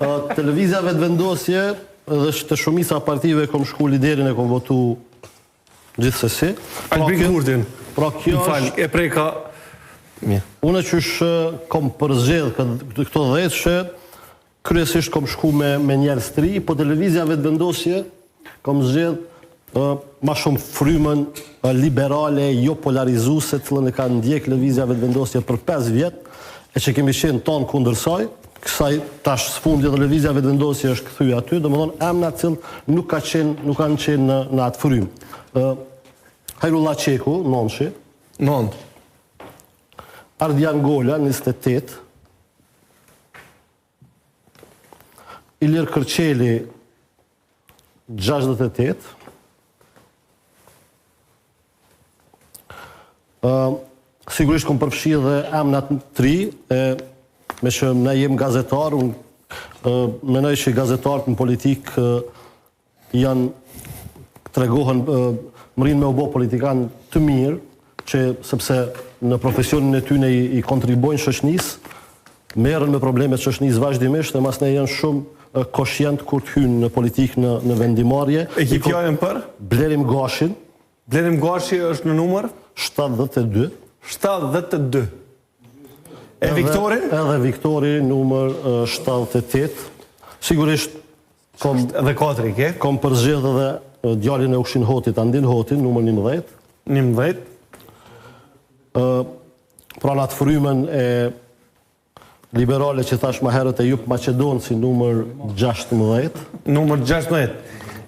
Te Lëvizja Vetëvendosje dhe te shumica e partive kom shku liderin e kom votu gjithsesi. Pra Albin Kurtin. Pra kjo Më fal, e preka Mirë. Unë qysh kom përzgjedh këto dhjetëshe, Kryesisht kom shku me me njerëz të ri, po te Lëvizja Vetëvendosje kom zgjedh ma shumë frymën liberale, jo polarizuese, të cilën e ka ndjek Lëvizja Vetëvendosje për 5 vjet, e që kemi qenë tanë kundër saj, kësaj tash së fundi edhe Lëvizja Vetëvendosje është kthy aty, domethënë emna të cilët nuk ka qenë, nuk kanë qenë në në atë frymë. Ë Hajrullah Çeku, nonshi. Nont. Ardian Gola, 28. Ilir Kërçeli 68. Ë sigurisht kom përfshi dhe emnat të ri, e meqë ne jem gazetar, unë menoj që gazetarët në politikë janë tregohen mrrijnë me u bo politikan të mirë, që sepse në profesionin e tyne i, i kontribuojnë shoqnisë, merren me problemet e shoqnisë vazhdimisht e masnej janë shumë koshient kur të hyjnë në politikë në në vendimmarrje. E ki fjalën për? Blerim Gashin. Blerim Gashi është në numër 72. 72. E Viktorin? Edhe Viktori numër 78. Sigurisht Kom edhe katri ke? Kom përzgjedh edhe djalin e Ukshin Hotit, Andin Hotin, numër 11. 11. Ë pra në atë frymën e liberale që thash më herët Ejup Maqedonci numër 16. Numër 16.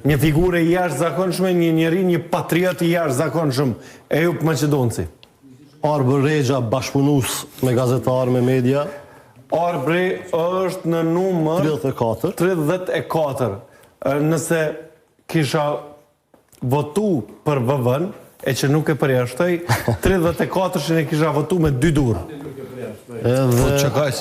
Një figurë e jashtëzakonshme, një njeri, një patriot i jashtëzakonshëm, Ejup Maqedonci. Arbër Rexha bashkëpunues me gazetarë, me media. Arbri është në numër 34. 34. Nëse kisha votu për VV-n, e që nuk e përjashtoj, 34-shin e kisha votu me dy dur. Edhe Po çka kaq?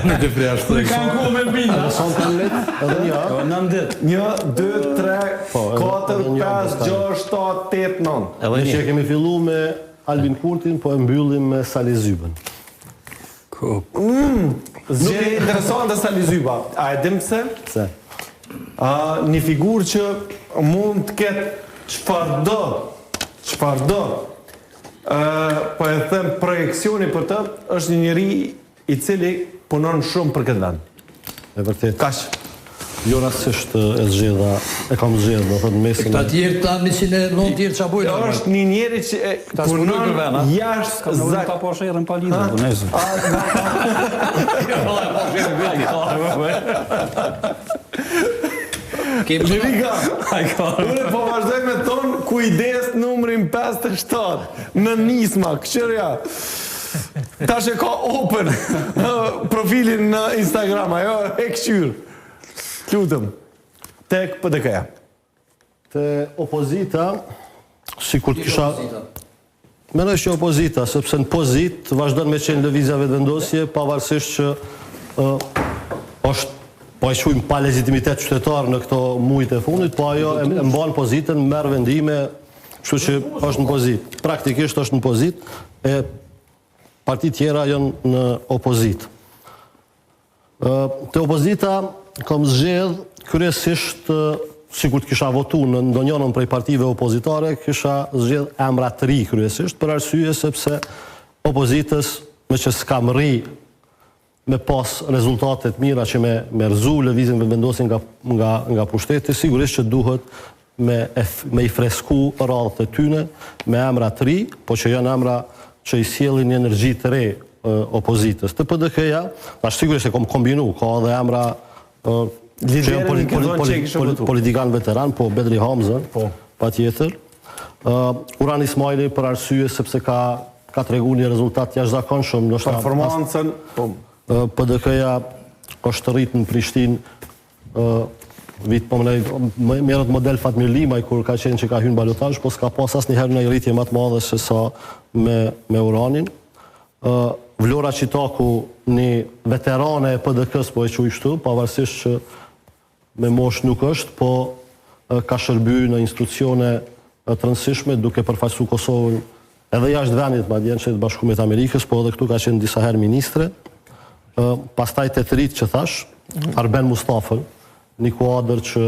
Nuk e përjashtoj. Kanë ku me bindë. Edhe son kanë let, edhe një. Po, nëntë ditë. 1 2 3 4 5 6 7 8 9. Edhe një. Që kemi fillu me Albin Kurtin, po e mbyllim me Sali Zybën. Mm, Zgjedhje interesante Sali Zyba. A e dim pse? Pse? A, një figurë që mund të ketë çfarëdo, çfarëdo, ë po e them projeksioni për të, është një njeri i cili punon shumë për këtë vend. E vërtetë. Kaq. Jo rastësisht e zgjedha, e kam zgjedhë, do thotë mesin. Këta tjerë ta 109 tjerë ç'a bojnë? Është një njeri që punon jashtë Ka nevojë ta po sherrin pa lidhje, po nejse. Kemi Lirika. Unë po vazhdoj me thonë kujdes numrin 57 në Nisma, këqyrja. Tash e ka open profilin në Instagram, ajo e këqyr. Lutem. Tek PDK-ja. Te opozita, sikur të kisha... Mendoj që opozita, sepse në pozitë vazhdon me qenë Lëvizja Vetëvendosje, pavarësisht që është po e quajmë pa legjitimitet qytetar në këto mujt e fundit, po ajo e mban pozitën, merr vendime, kështu që është në pozitë. Praktikisht është në pozitë, e partitë tjera janë në opozitë. Te opozita kom zgjedh kryesisht sikur të kisha votu në ndonjënën prej partive opozitare, kisha zgjedh emra të ri kryesisht, për arsye sepse opozitës meqë s'ka mrri me pas rezultate të mira që me me rrëzu Lëvizjen Vetëvendosje nga nga nga pushteti, sigurisht që duhet me me i fresku radhët e tyne me emra të ri, po që janë emra që i sjellin një energji të re opozitës. Te PDK-ja, tash sigurisht e kom kombinu, ka edhe emra që janë poli, poli, poli, politikan veteran, po Bedri Hamzën, po. patjetër. Uh, Uran Ismajli për arsye sepse ka ka tregu një rezultat jashtëzakonshëm, ndoshta performancën, po. PDK-ja është rrit në Prishtinë vit po mendoj merret model Fatmir Limaj kur ka qenë që ka hyrë në balotazh, po s'ka pas asnjëherë një rritje më të madhe se sa me me Uranin. Ë Vlora Çitaku, një veterane e PDK-së, po e quaj kështu, pavarësisht që me moshë nuk është, po ka shërby në institucione të rëndësishme duke përfaqësu Kosovën edhe jashtë vendit, madje në Shtetet e Bashkuara të Amerikës, po edhe këtu ka qenë disa herë ministre. Pastaj te të ritë që thash, Arben Mustafën, një kuadër që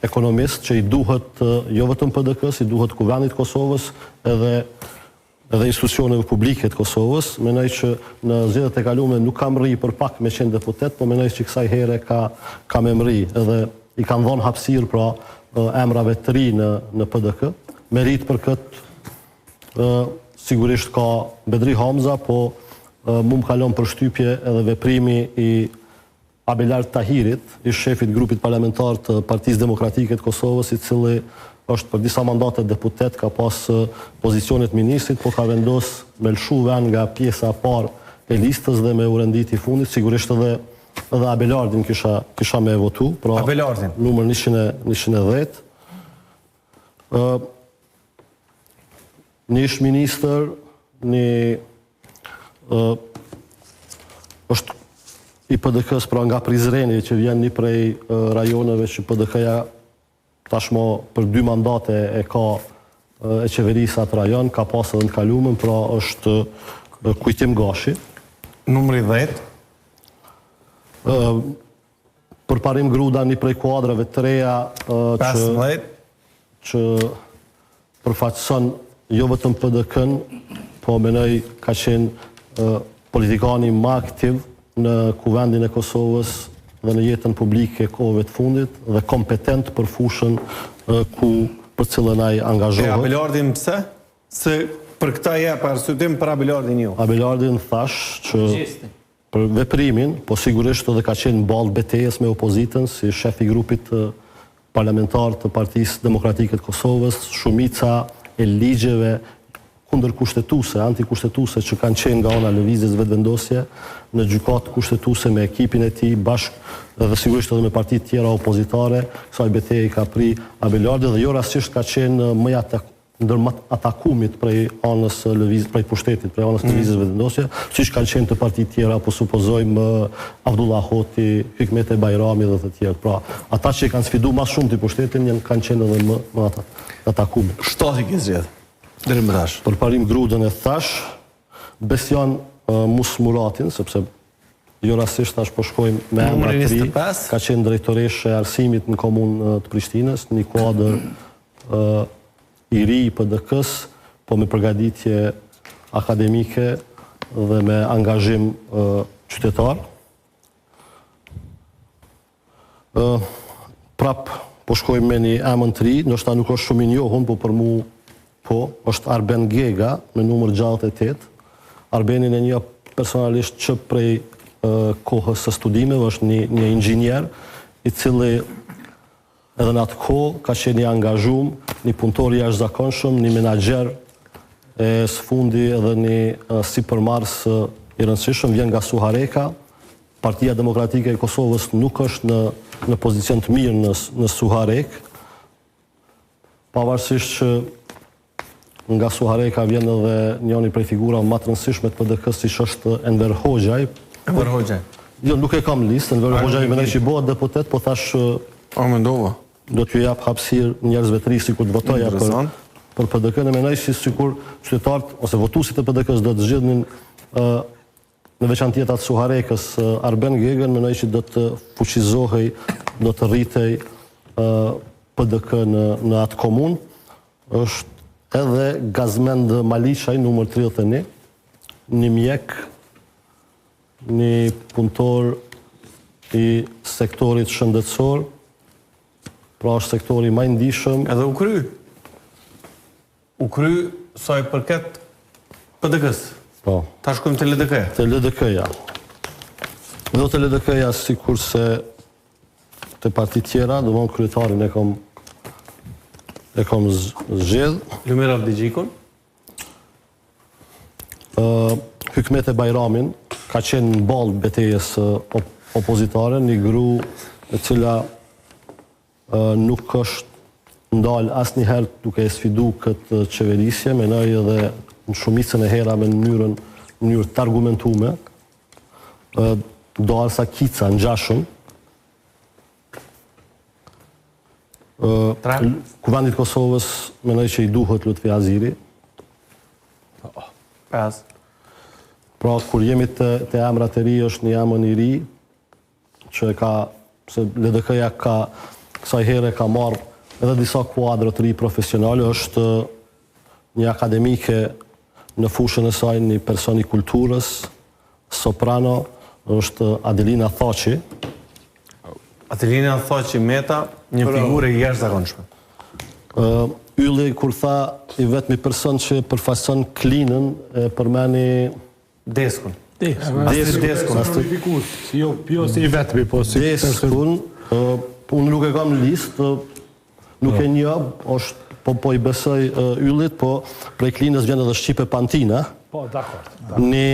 ekonomist që i duhet jo vetëm PDK-së, i duhet Kuvendit të Kosovës edhe edhe institucioneve publike të Kosovës. Mendoj që në zgjedhjet e kalume nuk ka mrri për pak me qenë deputet, po mendoj që kësaj here ka ka me mrri edhe i kanë dhënë hapësirë pra emrave të ri në në PDK. Meritë për këtë sigurisht ka Bedri Hamza, po mu më ka lënë përshtypje edhe veprimi i Abelard Tahirit, ish-shefit të grupit parlamentar të Partisë Demokratike të Kosovës, i cili është për disa mandate deputet, ka pas pozicionet e ministrit, po ka vendos me lëshu vend nga pjesa e parë e listës dhe me u rendit i fundit, sigurisht edhe edhe Abelardin kisha kisha me e votu, pra Abelardin. numër 110. Ë një ish ministër, një ë është i PDK-së pra nga Prizreni që vjen një prej rajoneve që PDK-ja tashmë për dy mandate e ka e qeverisë atë rajon, ka pas edhe në të kalumen, pra është Kujtim Gashi. Numri 10. Ë Përparim Gruda, një prej kuadrave të reja që 15. që përfaqëson jo vetëm PDK-në, po mendoj ka qenë politikani më aktiv në Kuvendin e Kosovës dhe në jetën publike kohëve të fundit dhe kompetent për fushën ku për cilën ai E angazhohet. Abelardin pse? Se për këta jep arsyetim për Abelardin jo. Abelardin thash që Për veprimin, po sigurisht edhe ka qenë në ballë të betejës me opozitën si shef i grupit parlamentar të Partisë Demokratike të Kosovës, shumica e ligjeve kundërkushtetuese, antikushtetuese që kanë qenë nga ana e Lëvizjes Vetëvendosje në Gjykatë Kushtetuese me ekipin e tij bashkë dhe sigurisht edhe me partitë tjera opozitare, kësaj beteje i ka pri Abelardi dhe jo rastësisht ka qenë më i ndër më të atakumit prej anës së lëviz prej pushtetit, prej anës së Lëvizjes Vetëvendosje, siç kanë qenë të partitë tjera, po supozojmë Avdullah Hoti, Hykmete Bajrami dhe të tjerë. Pra, ata që e kanë sfidu ma shumti pushtetin janë kanë qenë edhe më më ata të atakumit. Shtatë i ke zgjedh. Deri më tash. Përparim Grudën e thash, Besian Musmuratin, sepse Jo rastësisht tash po shkojmë me emra të ri, ka qenë drejtoreshë e arsimit në komunë të Prishtinës, një kuadër i ri i PDK-së, po me përgatitje akademike dhe me angazhim qytetar. Prap po shkojmë me një emën të ri, ndoshta nuk është shumë i njohun, po për mu po, është Arben Gega me numër 68. Arbenin e njoh personalisht që prej kohës së studimeve, është një një inxhinier i cili edhe në atë kohë ka qenë i angazhum, një punëtor i jashtëzakonshëm, një menaxher e së fundi edhe një sipërmarrës i rëndësishëm, vjen nga Suhareka, Partia Demokratike e Kosovës nuk është në në pozicion të mirë në në Suharekë, pavarësisht që nga Suhareka vjen edhe njëri prej figurave më të rëndësishme të PDK-së, siç është Enver Hoxhaj. Enver Hoxhaj. Jo, nuk e kam në listë, Enver Hoxhaj mendoj që bëhet deputet, po thash A mendova. Do t'ju jap hapësirë njerëzve të ri sikur të votoja për për PDK-në, mendoj si sikur qytetarët ose votuesit e PDK-së do të zgjidhnin ë Në veçanti ata të Suharekës, Arben Gegën, mendoj që do të fuqizohej, do të rritej PDK në në atë komunë. Është edhe Gazmend Maliqaj, numër 31, një mjek, një punëtor i sektorit shëndetësor, pra është sektori ma i ndjeshëm. Edhe u kry. U kry sa i përket PDK-së. Po. Ta shkojmë te LDK-ja. Te LDK-ja. Dhe te LDK-ja sikurse te partitë tjera, domethënë kryetarin e kom e kom zgjedh. Lumir Abdixhikun. Ë Hykmete Bajramin ka qenë në ballë betejës opozitare, një gru e cila nuk është ndalë asnjëherë duke e sfidu këtë qeverisje, mendoj edhe në shumicën e herave në mënyrën në mënyrë të argumentume. Doarsa Kica ngjashëm. Kuvendit të Kosovës mendoj që i duhet Lutfi Haziri. 5. Pra, kur jemi te, te emrat e ri, është një emër i ri, që ka, se LDK-ja ka, kësaj here ka marrë edhe disa kuadro të ri profesionale, është një akademike në fushën e saj, një person i kulturës, soprano, është Adelina Thaçi. Adelina Thaçi Meta, një figurë e jashtëzakonshme. Ylli kur tha i vetmi person që përfaqëson Klinën e përmeni Deskun. Deskun. Deskun. Personifikues, si jo, jo si i vetmi, po si Deskun, unë nuk e kam në listë, nuk e njoh, është po po i besoj Yllit, po prej Klinës vjen edhe Shqipe Pantina. Po, dakord. Një.